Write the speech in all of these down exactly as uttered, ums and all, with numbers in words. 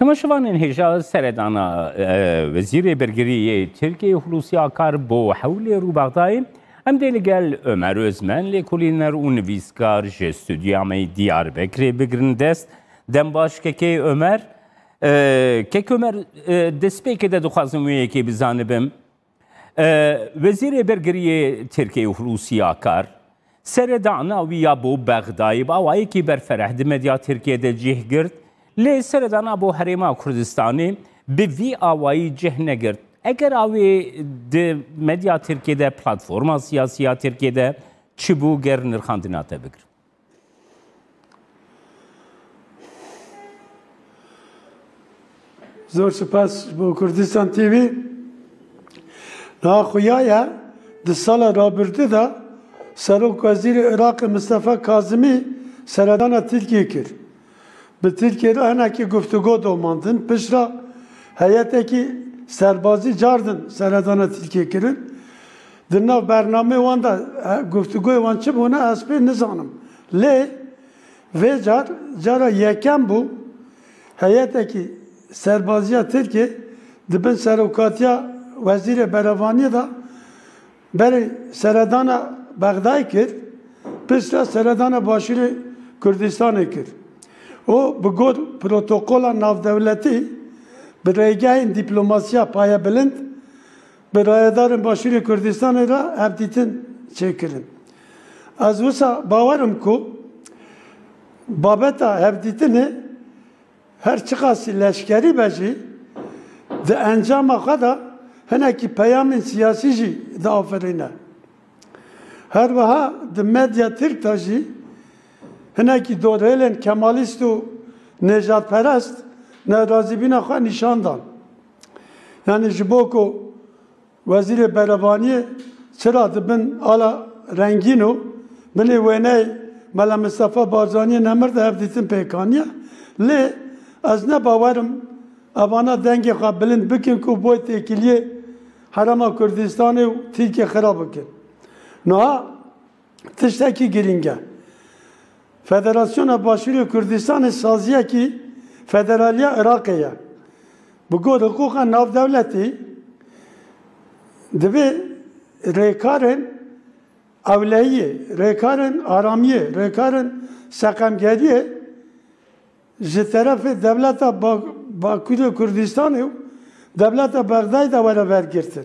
Temaşevanên hêja, seredana, e, Wezîrê Bergirî yê Tirkiyeyê Hulusi Akar bo Hewlêr û Bexdayê. Em dê li gel Ömer Özmen, lêkolîner û nivîskar ji stûdyoya me yê Diyarbekirê bigirin dest. Dem baş kekê Ömer. E, kek Ömer, e, destpêkê de dixwazim wê yekê bizanibim. E, Wezîrê Bergiriyê Tirkiyeyê Hulusi Akar, seredana wî ya bo Bexdayê bi awayekî berfereh di medya Tirkiyê de cih girt, lê seredana bo Herêma Kurdistanê bi vî awayî cih negirt. Eger a wê di medya Tirkiyê de, platforma siyasî ya Tirkiyê de çi bû, ger nirxandina te bigirim? Zor spas ji bo Kurdistan T V. Niha xuya ye, di sala rabirdû de Serok Wezîrê Iraqê Mistefa Kazimî seredana Tirkiyê kir. Bi Tirkiyê re hinekî guftûgo domandin. Piştre heyetekî serbazî cardin seredana Tirkiyê kirin. Di nav bernameyê wan de, e, guftûgoyê wan çi bûne, ez pê nizanim. Lê vê car, cara yekem bû, heyetekî serbaziya Tirkiyê di bin serokatiya Wezîrê Berevaniyê de berê seredana Bexdayê kir, piştre seredana Başûrê Kurdistanê kir. Û bi gor protokola navdewletî bi rêgehên dîplomasiya payebilind bi rayedarên Başûrê Kurdistanê re hevdîtin çêkirin. Ez wisa bawer im ku babeta hevdîtinê her çiqasî leşkerî be jî, di encama xwe de hinekî peyamên siyasî jî diafirîne. Her wiha di medya Tirk de jî hinekî dorhêlên kemalîst û nêjadperest nerazîbûna xwe nîşan dan. Yanî ji bo ku Wezîrê Berevaniyê çira di bin ala rengîn û binê wêneyê Mela Mistefa Barzaniyê nemir de hevdîtin pêk aniye. Lê ez ne bawer im evana dengê xwe bilind bikin ku boy têkiliyê Herêma Kurdistanê û Tirkiyê xira bikin. Niha tiştekî girîng e. Federasyona Başûrê Kurdistanê saziyekî federaliya Iraqê ye. Bi gor hiqûqa navdewletî divê rêkarên ewlehiyê, rêkarên aramiyê, rêkarên seqemgeriyê ji terefê dewleta Ba-, Bakurê Kurdistanê û dewleta Bexdayê de were vergirtin.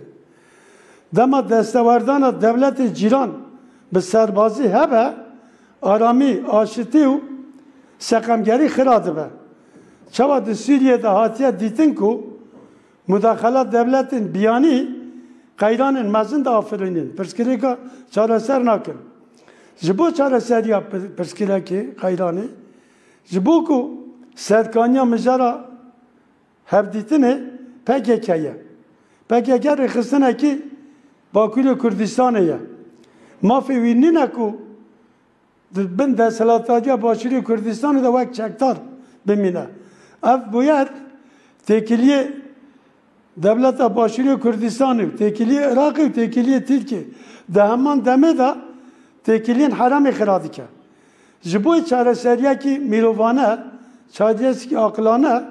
Dema destewerdana dewletê cîran bi serbazî hebe, aramî, aşitî û seqemgerî xira dibe. Çawa di Sûriyê de hatiye dîtin ku mudaxela dewletên biyanî qeyranên mezin diafirînin, pirsgirêka çareser nakin. Ji bo çareseriya pir-, pirsgirêkê qeyranê, ji bo ku serkaniya mijara hevdîtinê P K K ye. P K K rêxistinekî Bakurê Kurdistanê ye. Mafê wî nîne ku di bin desthilatdariya Başûrê Kurdistanê de wek çekdar bimîne. Ev bûyer têkiliyê dewleta Başûrê Kurdistanê û têkiliyê Iraqê û têkiliyê Tirkiyê di heman demê de têkiliyên herêmê xira dike. Ji bo çareseriyekî mirovane, çareseriyekî aqilane,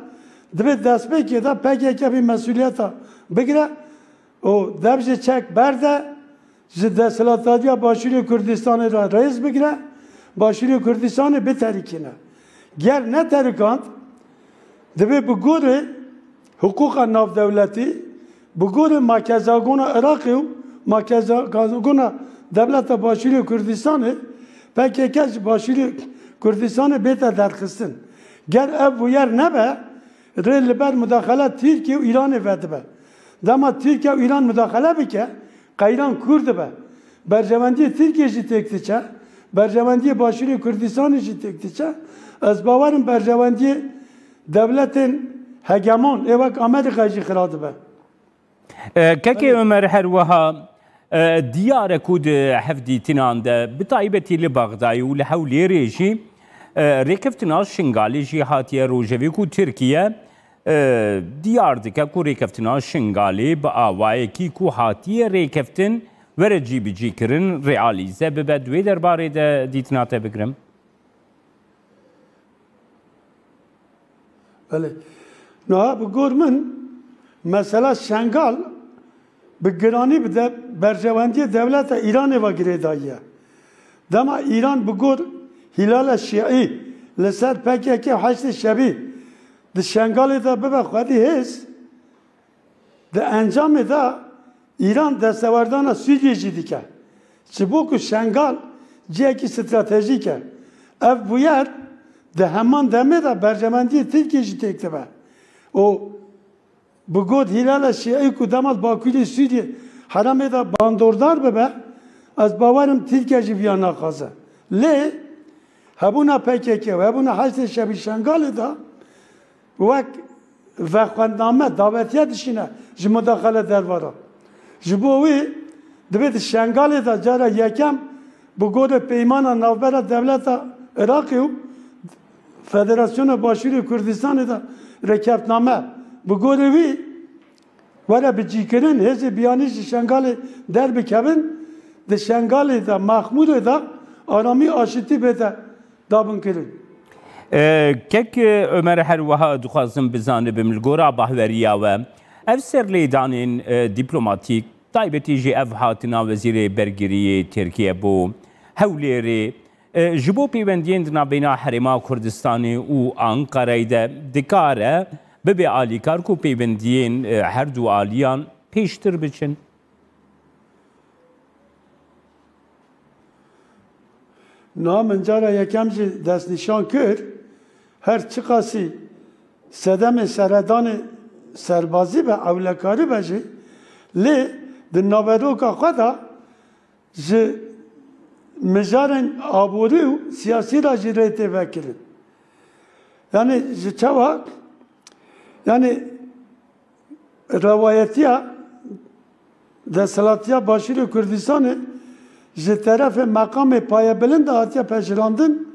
divê destpêkê de P K K vê mesûliyeta bigire û dev ji çek berde, ji desthilatdariya Başûrê Kurdistanê re rêz bigire, Başûrê Kurdistanê biterikîne. Ger neterikand, divê bi gorê hiqûqa navdewletî, bi gorê makezagona Iraqê û makezagona dewleta Başûrê Kurdistanê, P K K ji Başûrê Kurdistanê bête derxistin. Ger ev bûyer nebe, rê li ber mudaxela Tirkiye û Îranê vedibe. Dema Tirkiye û Îran mudaxele bike, qeyran kûr dibe. Berjewendiyê Tirkiye jî têk diçe, berjewendiyê Başûrê Kurdistanê jî têk diçe. Ez bawer im berjewendiyê dewletên hegemon ê wek Amerîka jî xira dibe. E, Kekê Belê. Ömer, her wiha, e, diyar e ku di hevdîtinan de, bi taybetî li Bexdayê û li Hewlêrê jî, e, rêkeftina Şingalê jî hatiye rojevê ku Tirkiye, e, diyar dike ku rêkeftina Şingalê bi awayekî ku hatiye rêkeftin were cîbicîkirin, realîze bibe. Di wê derbarê de dîtina te bigirim. Belê. Niha bi gor min mesela Şengal bi giranî bi de-, berjewendiyê dewleta Îranê ve girêdayî ye. Dema Îran bi gor Hîlala Şîî li ser P K K û Heşdê Şebî di Şengalê de bibe xwedî hêz, di encamê de Îran destewerdana Sûriyê jî dike. Ji bo ku Şengal cihekî stratejîk e. Ev bûyer di heman demê de berjewendiyê Tirkiyê jî têk dibe. Û bi got Hîlala Şîî ku dema di Bakurê Sûriyê herêmê de bandordar bibe, ez bawerim Tirkiye jî viya naxwaze. Lê hebûna P K K û hebûna Heşdê Şebî Şengalê de wek vexwendname, davetiye dişîne ji mudaxele derve re. Ji bo wî divê di Şengalê de cara yekem bi gorî peymana navbera dewleta Iraqê û Federasyona Başûrê Kurdistanê de rêkeftiname bi gorî wî were bicîkirin, hêzê biyanî ji Şengalê derbikevin, di Şengalê de, Mexmûrê de aramî aşitî bête dabinkirin. E, kek, e, Ömer, her wiha dixwazim bizanibim, li gora bahweriya we, ev serlêdanên, e, dîplomatîk, taybetî jî ev hatina Wezîrê Bergiriyê Tirkiye bo Hewlêrê, e, ji bo pêwendiyên di navbeyna Herêma Kurdistanê û Anqarayê de dikare bibe alîkar ku pêwendiyên, e, her du aliyan pêştir biçin? Niha min cara yekem jî destnîşan kir, her çiqasî sedemê seredanê serbazî be, ewlekarî be jî, lê di naveroka xwe de ji mijarên aborî û siyasî re jî rê tê vekirin. Yanî ji çawa, yanî rewayetiya desthilatiya Başûrê Kurdistanê ji terefê meqamê payebilind de hatiye pejirandin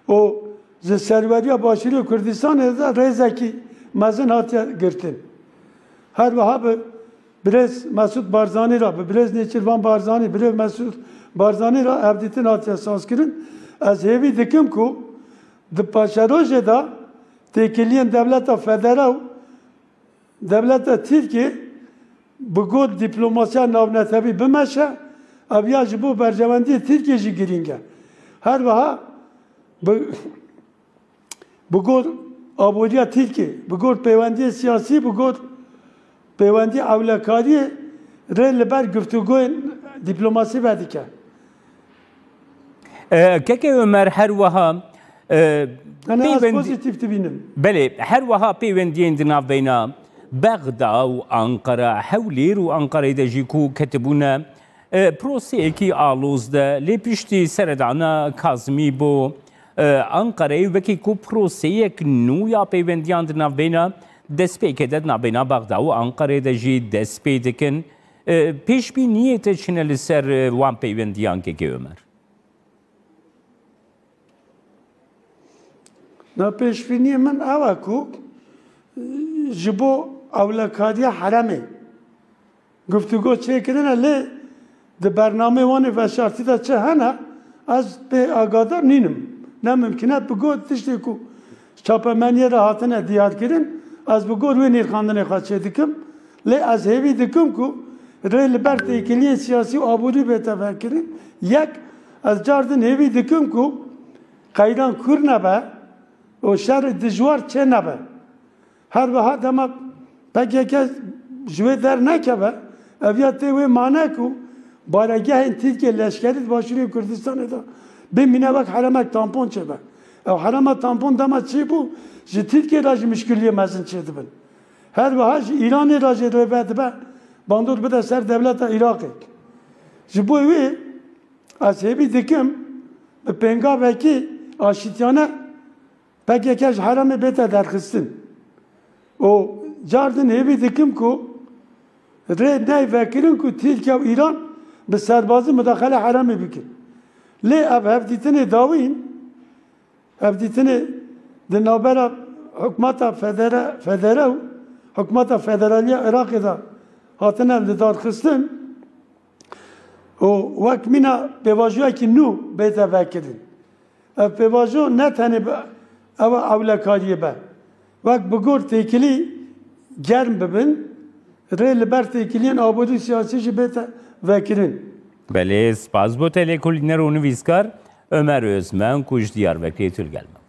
û ji serweriya Başûrê Kurdistanê de rêzekî mezin hatiye girtin. Her wiha bi birêz Mesûd Barzanî re, bi birêz Nêçîrvan Barzanî, birêz Mesûd Barzanî re hevdîtin hatiye sazkirin. Ez hêvî dikim ku di paşerojê de têkiliyên dewleta federe û dewleta Tirkiyê bi got dîplomasiya navnetewî bimeşe, ev ya ji bo berjewendiyê Tirkiyê jî girîng e. Her wiha bi, bi got aboriya Tirkiyê, bi got pêwendiyê siyasî, bi got pêwendî ewlekariyê rê li ber guftûgoyên dîplomasî vedike. E, Keke Ömer, her wiha, e, Yanî ez pêwendî-, pozîtîf dibînim. Belê, her wiha pêwendiyên di navbeyna Bexda û Anqara, Hewlêr û Anqarayê de jî ku ketibûne, e, proseyekî aloz de, lê piştî seredana Kazimî bo, e, Anqarayê wekî ku proseyek nû ya pêwendiyan di navbeyna destpêkê de, di navbeyna Bexda û Anqarayê de jî dest pê dikin. E, pêşbîniyê te çi ne li ser, e, wan peywendiyan, Keke Ömer? Na, pêşbîniyê min ew e ku, e, ji bo ewlekariya herêmê guftûgo çêkirine, lê di bernameyê wan ê veşartî de çi hene, ez pê agadar nînim. Ne mimkun e, bi got tiştê ku çapemeniyê re hatine diyarkirin, ez bi got wê nirxandinê xwe çêdikim. Lê ez hêvî dikim ku rê li ber têkiliyên siyasî û aborî bête vekirin. Yek, ez car din hêvî dikim ku qeyran kûr nebe û şerê dijwar çê nebe. Her wiha dema P K K ji wê dernekeve, ev ya tê wê mane ku baregehên Tirkiye leşkerî di Başûrê Kurdistanê de bimîne wek heremek tampon çêbe. Ew herema tampon dema çêbû, ji Tirkiye re jî mişkiliyê mezin çêdibin. Her wiha ji Îranê re jî rê vedibe bandor bide ser dewleta Iraqê. Ji bo wê ez hêvî dikim bi pêngavekî aşitiyane P K K ji herêmê bête derxistin. Û car din hêvî dikim ku rê ney vekirin ku Tirkiye û Îran bi serbazî mudaxele herêmê bikin. Lê ev hevdîtinê dawîn, hevdîtinê di navbera hikûmeta federe-, federe û hikûmeta federaliya Iraqê de hatine lidarxistin û wek mîna pêvajoyekî nû bête vekirin. Ev pêvajo ne tenê bi ew ewlekariyê be. Wek bi gor têkilî germ bibin, rê li ber têkiliyên abadî û siyasî jî bête vekirin. Belê, spas bo te lêkolîner û nivîskar Ömer Özmen ku ji Diyarbekirê tu li gel me bû.